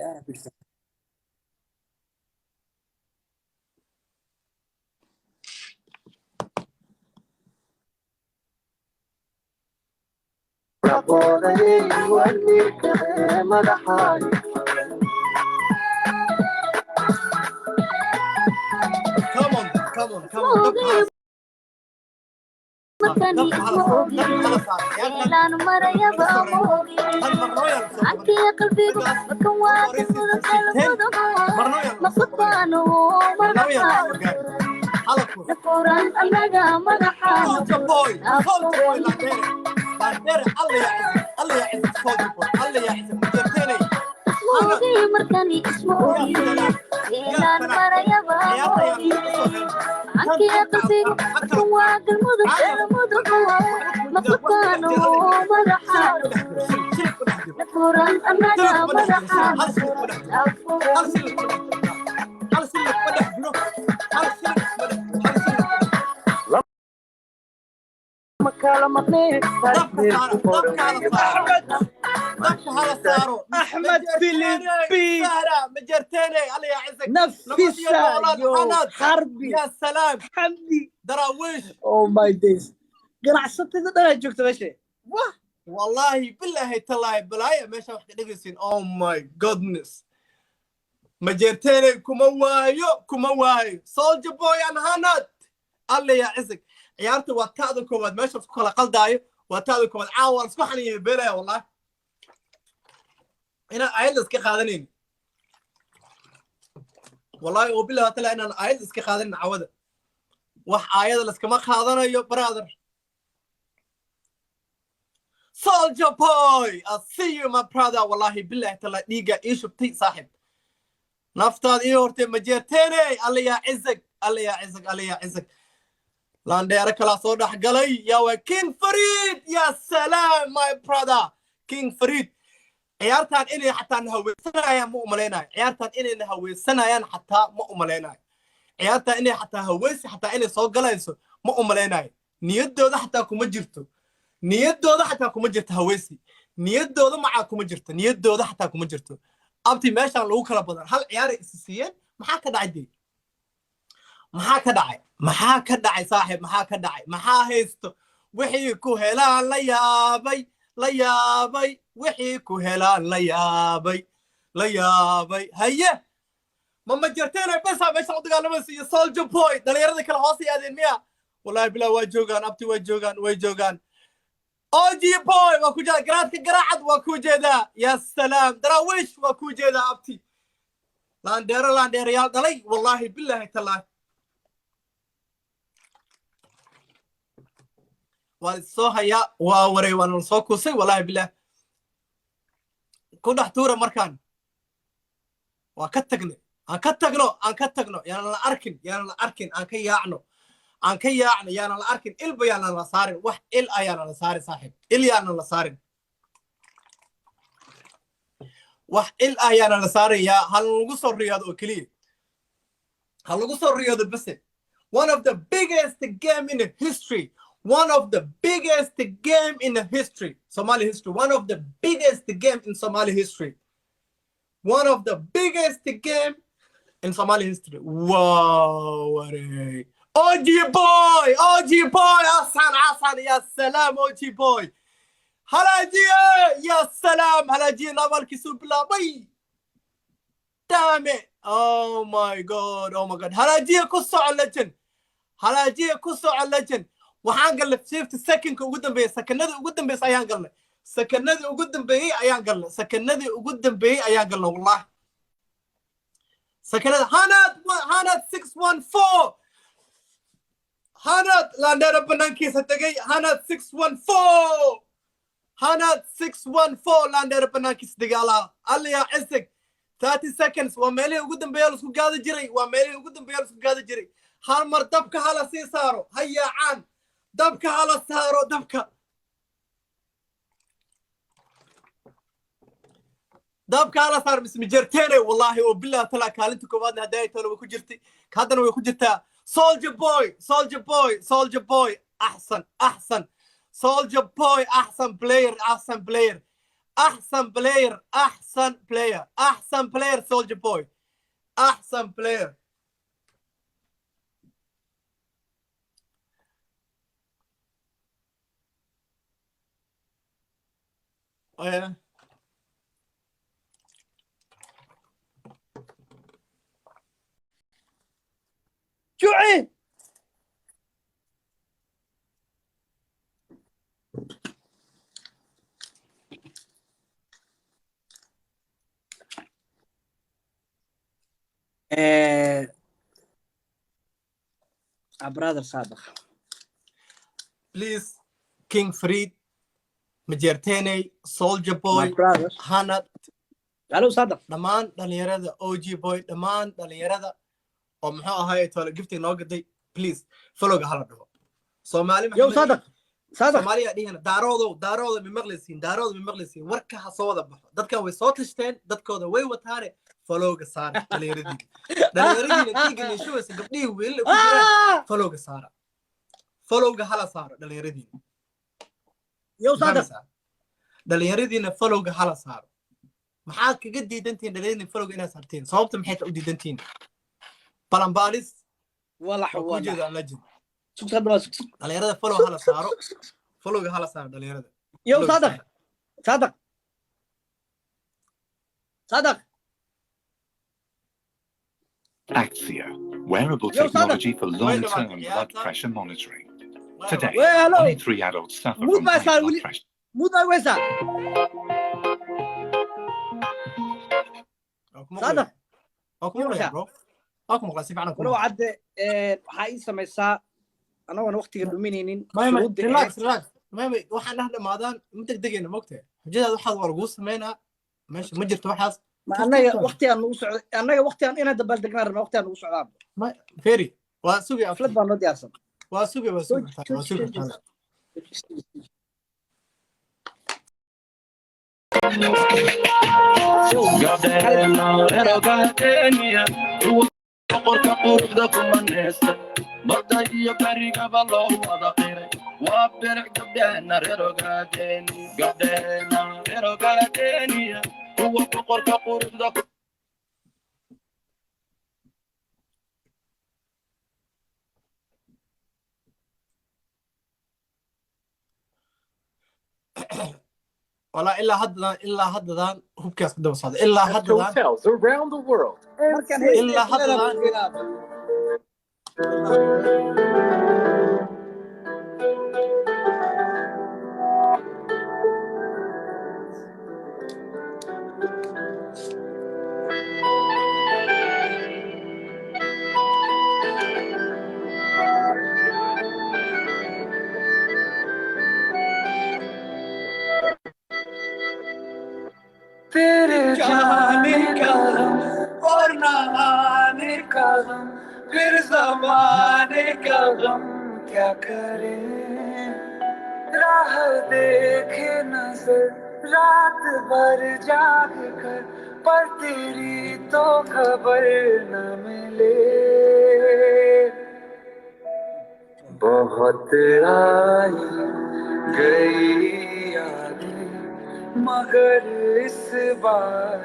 Ciyaara ku jirta. Come on, come on, come on. Dabka hala saaro, dabka hala saaro, dabka hala saaro. Ciyaartan hal marna waa la soo qabanay. Marna waa la soo qabanay. Marna waa la soo gaaray. Hala kuus. Soldier boy, Soldier boy, Landere. Landere, Alla ya cizig, Alla ya cizig, Soldier boy, Alla ya cizig, majeerteenay. Ya salaam, ya salaam. Ciyaarta ayaan ku soo helnay. Tan dabka hala saaro, ha kala caadi wax ku dhex jira adiga. Shilin ku dhex jiro, shilin, shilin ku dhex jiro. Shilin kuma dhex jiro, shilin, hal shilin kuma dhex jiro. Hal shilin kuma dhex jiro. Hal shilin kuma dhex jiro. Hal shilin kuma dhex jiro. Hal shilin kuma dhex jiro. Dabka saara, dabka hala saaro. Axmed. Dabka hala saaro. Axmed Filipi. Sahra, majeerteenay, Alla ya cizig. Nabad iyo nafisa noolaad, yo Xanaad. Xarbi. Ya salaam. Xamdi. Daraawiish. Oh my days, ganacsatada dhanaa joogta meesha, wah. Wallahi billahi tallahi, balaaya meesha wax ka dhegaysiin. Oh my goodness, majeerteenay, kuma waayo, kuma waayo. Soldier boy and Hanad, Alla ya cizig. Ciyaarta waa ta'da koowaad meesha isku kala qaldaayo, waa ta'da koowaad. Caawa waa isku xaniya beelaya, wallahi inaan aayad iska qaadanayn, wallahi oo billahi taala inaan aayad iska qaadanin. Cawada wax aayada laskama qaadanayo, brother. Soldier boy, I see you, my brother. Wallahi billahi taala dhiiga ii shubtay, saaxib, naftaad ii hortay. Majeerteeney, Alla yaa cizag, Alla yaa cizag, Alla yaa cizag. Laandheere kalaa soo dhex galay. Yaa waa King Farid. Ya salaam, my brother King Farid. Ciyaartan inay xataa na haweysanayaan ma umalaynayo. Ciyaartan inay na haweysanayaan xataa ma umalaynayo. Ciyaartan inay xataa haweysi xataa inay soo galayso ma umalaynayo. Niyaddooda xataa kuma jirto, niyaddooda xataa kuma jirto haweysi, niyaddooda macaa kuma jirto, niyaddooda xataa kuma jirto. Abti, meeshaan lagu kala badan hal ciyaaray isi siiyeen. Maxaa ka dhacay dee? Maxaa ka dhacay? Maxaa ka dhacay, saaxiib? Maxaa ka dhacay? Maxaa haysto? Wixii ku helaan la yaabay, la yaabay. Wixii ku helaan la yaabay, la yaabay. Haye, ma jirteen besa meeshaan u dagaalamaysa iyo Soldier boy. Dhalinyarada kale hoos aadeen miya? Wallahi bilaa waa joogaan, abti, way joogaan, way joogaan. OG boy waa ku jeedaa, garaadka garaacad waa ku jeedaa. Ya salaam, Daraawiish waa ku jeedaa, abti. Laandheero, laandheerayaal dhalay, wallahi billahi tallaahi waa soo hayaa, waa waray, waana soo kuusay. Wallahi billahi ku dhex tuura markaan waa ka tagnay. Aan ka tagno, aan ka tagno, yaanan la arkin, yaanan la arkin. Aan ka yaacno, aan ka yaacno, yaanan la arkin. Ilba yaanan la saarin, wax il ayaanan la saarin, saaxiib, il yaanan la saarin, wax il ah yaanan la saarin. Yaa ha lagu soo riyaado oo keliya, ha lagu soo riyaado bese. One of the biggest game in the history, one of the biggest game in the history, Somali history, one of the biggest game in Somali history, one of the biggest game in Somali history. Wow, what a OG boy, OG boy, Hassan, Hassan, ya salam, OG boy. Halajiye, ya salam, Halajiye, nabalkiisu bilaabay. Damn it. Oh my God, oh my God. Halajiye ku soco, legend. Halajiye ku soco, legend. Waxaan galnay 50 secondka ugu dambeeyay, sakanadii ugu dambeysay ayaan galnay. Sakanadii ugu dambeeyey ayaan galnay. Sakanadii ugu dambeeyey ayaan galnay, wallahi. Sakanada Hanad, Hanad 614. Hanad Landera banaankiisa tegay. Hanad 614. Hanad 614 Landera banaankiisa tegay. Allah, Alla yaa cisig. 30 seconds waa meelihii ugu dambeeya laisku gaadi jiray, waa meelihii ugu dambeeya laisku gaadi jiray. Hal mar dabka hala sii saaro, ha yaacaan, dabka hala saaro, dabka, dabka hala saaro. Mismijerteene, wallahi oo billahi talaa kaalinta koowaadna hadda ay tolo way ku jirtay, haddana way ku jirtaa. Soldier boy, Soldier boy, Soldier boy, axsan, axsan, Soldier boy, axsan player, axsan player. Axsan player, axsan player, axsan player, Soldier Boy, axsan player. Oh, yeah. Juci. Brother Saadiq. Please, King Farid, Majeerteeney, Soldier My Boy, brother. Hanad, Hello, Saadiq. Dhammaan dhalinyarada OG Boy, dhammaan dhalinyarada oo muxuu ahaay toole gifting noo gaday, please followga hala dhaho. Soomaali Yo, Saadiq. Saadiq. Soomaaliya dhihina, Daaroodow, Daarooda mi maqlaysiin? Daarooda mi maqlaysiin? Warka ha soo wada baxo. Dadkan way soo tashteen, dadkooda way wataane. Followga saara dhalinyaradiina, dhalinyaradiina dhiigga niishubaysa, gabdhihii wiilal ku jiraan. Followga saara, followga hala saaro dhalinyaradiina. Yo, Saadiq. Fahmaysaa? Dhalinyaradiina followga hala saaro. Maxaa kaga diidantihiin dhalinyaradiina followga inaad saartiin? Sababta maxay ta u diidantihiin? Balanbaalis Walax waa kuu walax. jeeda legend. Sug hadda sug sug. Dhalinyarada follow hala saaro, followga hala saaro dhalinyarada. Yo, Followga Saadiq. saara. Saadiq. Saadiq. Axia, wearable Yo, Sadak. technology for Wait a long-term minute, blood yeah, pressure monitoring. Wait a Today, minute. Wait, hello. one in three adults suffer Mute from my high side, blood will you- pressure. Mute ay weysaa. Waa ku maqlaya. Saadiq. Waa ku maqlaya, bro, waa ku maqlaya si fiican aan ku Walow maqlaya. cadde waxaa ii samaysaa anagoon waqtiga dhuminaynin Maya, maya, shuruudda relax, ahayd. Relax, maya, maya, waxaan dheh dhamaadaan ma degdegayna, mogtahay xujadaada waxaad waa laguu sameynaa, meesha ma jirto waxaas. Ma annaga waqtigaan nagu socdo, annaga waqtigaan inaan dabaaldegnaan rabna, waqtigaan nagu socdaan. Feri waa sugay. Xaflad baa noo diyaarsan. Waa sugay, waa sugi kartaa, waa sugi kartaa. Gabdheena erogaadeeniya kuwa boqorka quruxda kuma neesta, badda iyo berigaba loo wada qiray, waa beric gabdheena reerogaadeeni, gabdheena reerogaadeeniya kuwa boqorka quruxda. Walaa ilaa haddadan hubkaas ku daba socda ilaa haddadan. Hotels around the world. Markaan Ilaa haddadan. तेरे जाने का गम और ना आने का गम, फिर जमाने का गम क्या करें? राह देखे नजर रात भर जाग कर, पर तेरी तो खबर न मिले। बहुत आई गई यादें, मगर इस बार